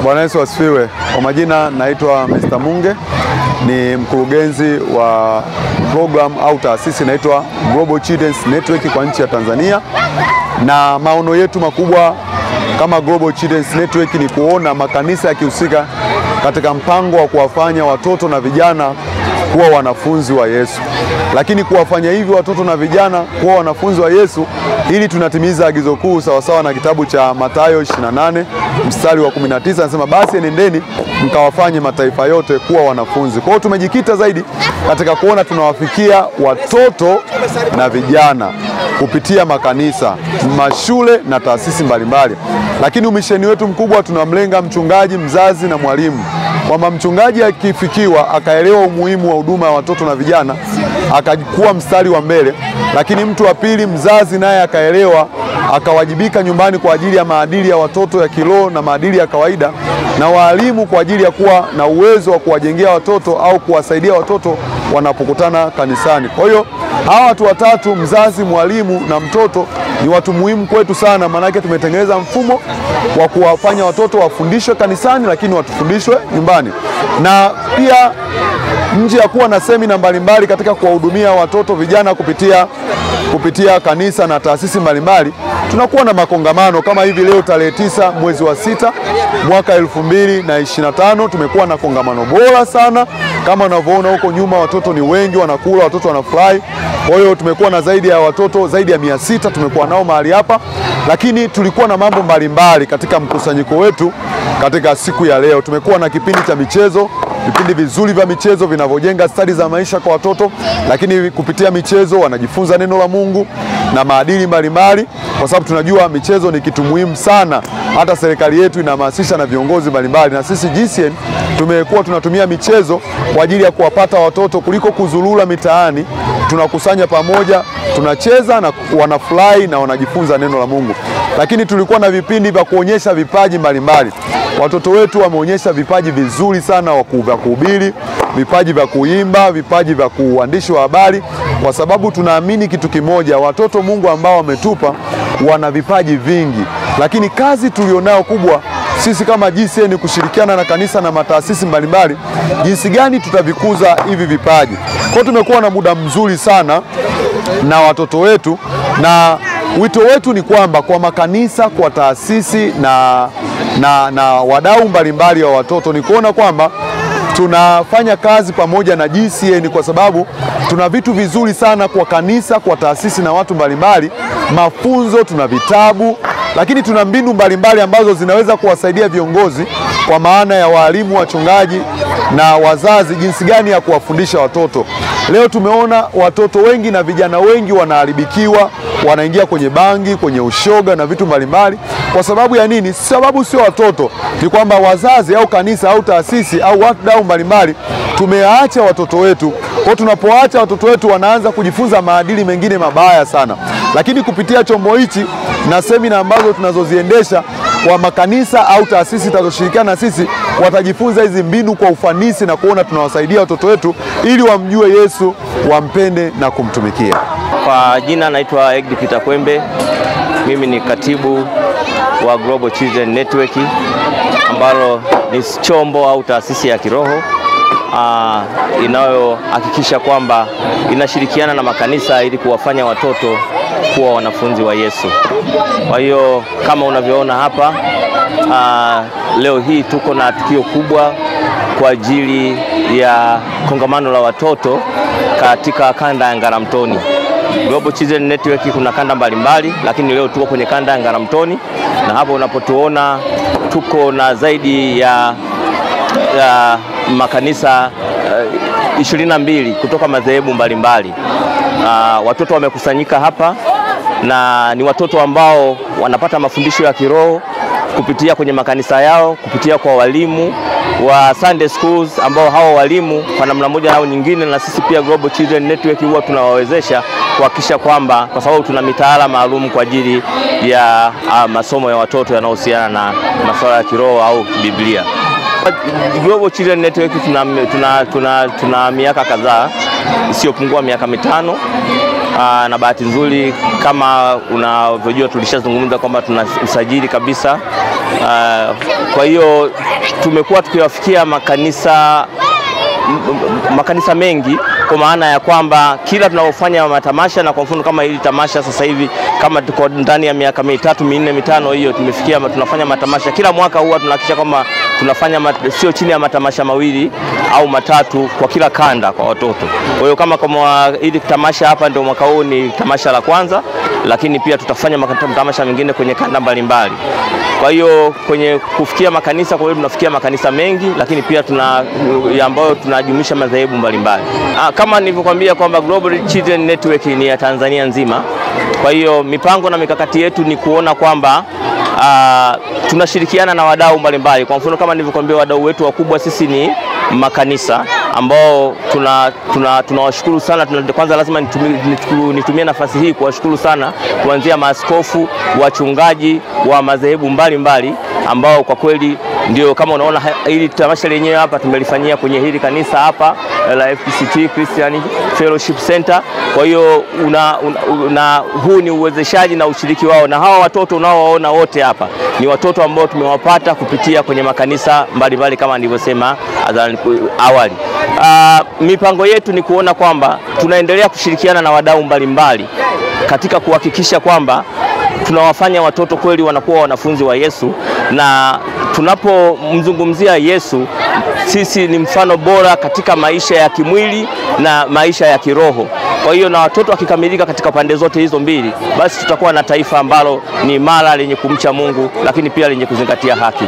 Bwana Yesu asifiwe. Kwa majina naitwa Mr. Munge, ni mkurugenzi wa program au taasisi inaitwa Global Children's Network kwa nchi ya Tanzania. Na maono yetu makubwa kama Global Children's Network ni kuona makanisa yakihusika katika mpango wa kuwafanya watoto na vijana kuwa wanafunzi wa Yesu. Lakini kuwafanya hivi watoto na vijana kuwa wanafunzi wa Yesu, ili tunatimiza agizo kuu sawasawa na kitabu cha Mathayo 28 mstari wa 19, anasema basi nendeni mkawafanye mataifa yote kuwa wanafunzi. Kwa hiyo tumejikita zaidi katika kuona tunawafikia watoto na vijana kupitia makanisa, mashule na taasisi mbalimbali. Lakini umisheni wetu mkubwa tunamlenga mchungaji, mzazi na mwalimu, kwamba mchungaji akifikiwa akaelewa umuhimu wa huduma ya watoto na vijana akakuwa mstari wa mbele. Lakini mtu wa pili, mzazi, naye akaelewa akawajibika nyumbani kwa ajili ya maadili ya watoto ya kiroho na maadili ya kawaida, na walimu kwa ajili ya kuwa na uwezo wa kuwajengea watoto au kuwasaidia watoto wanapokutana kanisani. Kwa hiyo hawa watu watatu, mzazi, mwalimu na mtoto, ni watu muhimu kwetu sana, maanake tumetengeneza mfumo wa kuwafanya watoto wafundishwe kanisani, lakini watufundishwe nyumbani. Na pia nje ya kuwa na semina mbalimbali katika kuwahudumia watoto vijana kupitia kanisa na taasisi mbalimbali, tunakuwa na makongamano kama hivi leo tarehe 9 mwezi wa 6 mwaka 2025 tumekuwa na kongamano bora sana. Kama unavyoona huko nyuma watoto ni wengi, wanakula, watoto wanafurahi. Kwa hiyo tumekuwa na zaidi ya watoto zaidi ya 600 tumekuwa nao mahali hapa. Lakini tulikuwa na mambo mbalimbali katika mkusanyiko wetu katika siku ya leo. Tumekuwa na kipindi cha michezo, vipindi vizuri vya michezo vinavyojenga stadi za maisha kwa watoto, lakini kupitia michezo wanajifunza neno la Mungu na maadili mbalimbali, kwa sababu tunajua michezo ni kitu muhimu sana. Hata serikali yetu inahamasisha na viongozi mbalimbali, na sisi GCN tumekuwa tunatumia michezo kwa ajili ya kuwapata watoto kuliko kuzurura mitaani. Tunakusanya pamoja, tunacheza na wanafurahi na wanajifunza neno la Mungu. Lakini tulikuwa na vipindi vya kuonyesha vipaji mbalimbali. Watoto wetu wameonyesha vipaji vizuri sana vya kuhubiri, vipaji vya kuimba, vipaji vya kuandishi wa habari, kwa sababu tunaamini kitu kimoja, watoto Mungu ambao wametupa wana vipaji vingi. Lakini kazi tulionao kubwa sisi kama GCN kushirikiana na kanisa na mataasisi mbalimbali, jinsi gani tutavikuza hivi vipaji. Kwa tumekuwa na muda mzuri sana na watoto wetu, na wito wetu ni kwamba kwa makanisa, kwa taasisi na wadau mbalimbali wa watoto ni kuona kwamba tunafanya kazi pamoja na GCN, kwa sababu tuna vitu vizuri sana kwa kanisa, kwa taasisi na watu mbalimbali, mafunzo, tuna vitabu, lakini tuna mbinu mbalimbali ambazo zinaweza kuwasaidia viongozi kwa maana ya walimu, wachungaji na wazazi, jinsi gani ya kuwafundisha watoto. Leo tumeona watoto wengi na vijana wengi wanaharibikiwa, wanaingia kwenye bangi, kwenye ushoga na vitu mbalimbali. Kwa sababu ya nini? Sababu sio watoto, ni kwamba wazazi au kanisa au taasisi au wadau mbalimbali tumeacha watoto wetu. Kwa tunapoacha watoto wetu wanaanza kujifunza maadili mengine mabaya sana. Lakini kupitia chombo hichi na semina ambazo tunazoziendesha kwa makanisa au taasisi zitazoshirikiana na sisi, watajifunza hizi mbinu kwa ufanisi na kuona tunawasaidia watoto wetu ili wamjue Yesu, wampende na kumtumikia. Kwa jina naitwa Egdi Peter Kwembe. Mimi ni katibu wa Global Children Network, ambalo ni chombo au taasisi ya kiroho inayohakikisha kwamba inashirikiana na makanisa ili kuwafanya watoto kuwa wanafunzi wa Yesu. Kwa hiyo kama unavyoona hapa, leo hii tuko na tukio kubwa kwa ajili ya kongamano la watoto katika kanda ya Ngaramtoni. Global Children Network kuna kanda mbalimbali, lakini leo tuko kwenye kanda ya Ngaramtoni, na hapo unapotuona tuko na zaidi ya makanisa 22 kutoka madhehebu mbalimbali. Watoto wamekusanyika hapa, na ni watoto ambao wanapata mafundisho ya kiroho kupitia kwenye makanisa yao, kupitia kwa walimu wa Sunday schools, ambao hao walimu kwa namna moja au nyingine, na sisi pia Global Children Network huwa tunawawezesha kuhakikisha kwamba, kwa sababu tuna mitaala maalum kwa ajili ya masomo ya watoto yanayohusiana na masuala ya kiroho au Biblia. Global Children Network tuna miaka kadhaa isiyopungua miaka 5, Na bahati nzuri kama unavyojua tulishazungumza kwamba tuna usajili kabisa. Kwa hiyo tumekuwa tukiwafikia makanisa mengi, kwa maana ya kwamba kila tunapofanya matamasha, na kwa mfano kama hili tamasha sasa hivi kama tuko ndani ya miaka 3, 4, 5 hiyo tumefikia, tunafanya matamasha kila mwaka. Huwa tunahakikisha kwamba tunafanya sio chini ya matamasha 2 au 3 kwa kila kanda kwa watoto. Kwa hiyo kama hili tamasha hapa ndio mwaka huu ni tamasha la kwanza, lakini pia tutafanya matamasha mengine kwenye kanda mbalimbali. Kwa hiyo kwenye kufikia makanisa, kwa hiyo tunafikia makanisa mengi, lakini pia tuna ambayo tunajumuisha madhehebu mbalimbali. Kama nilivyokuambia kwamba Global Children Network ni ya Tanzania nzima. Kwa hiyo mipango na mikakati yetu ni kuona kwamba tunashirikiana na wadau mbalimbali. Kwa mfano kama nilivyokuambia, wadau wetu wakubwa sisi ni makanisa ambao tunawashukuru sana. Kwanza lazima nitumie nafasi hii kuwashukuru sana, kuanzia maaskofu, wachungaji wa madhehebu mbalimbali ambao kwa kweli ndio kama unaona hili tamasha lenyewe hapa tumelifanyia kwenye hili kanisa hapa la FPCT Christian Fellowship Center. Kwa hiyo huu ni uwezeshaji na ushiriki wao, na hawa watoto unaowaona wote hapa ni watoto ambao tumewapata kupitia kwenye makanisa mbalimbali kama nilivyosema awali. Mipango yetu ni kuona kwamba tunaendelea kushirikiana na wadau mbalimbali katika kuhakikisha kwamba tunawafanya watoto kweli wanakuwa wanafunzi wa Yesu, na tunapomzungumzia Yesu sisi ni mfano bora katika maisha ya kimwili na maisha ya kiroho. Kwa hiyo na watoto wakikamilika katika pande zote hizo mbili, basi tutakuwa na taifa ambalo ni imara, lenye kumcha Mungu, lakini pia lenye kuzingatia haki.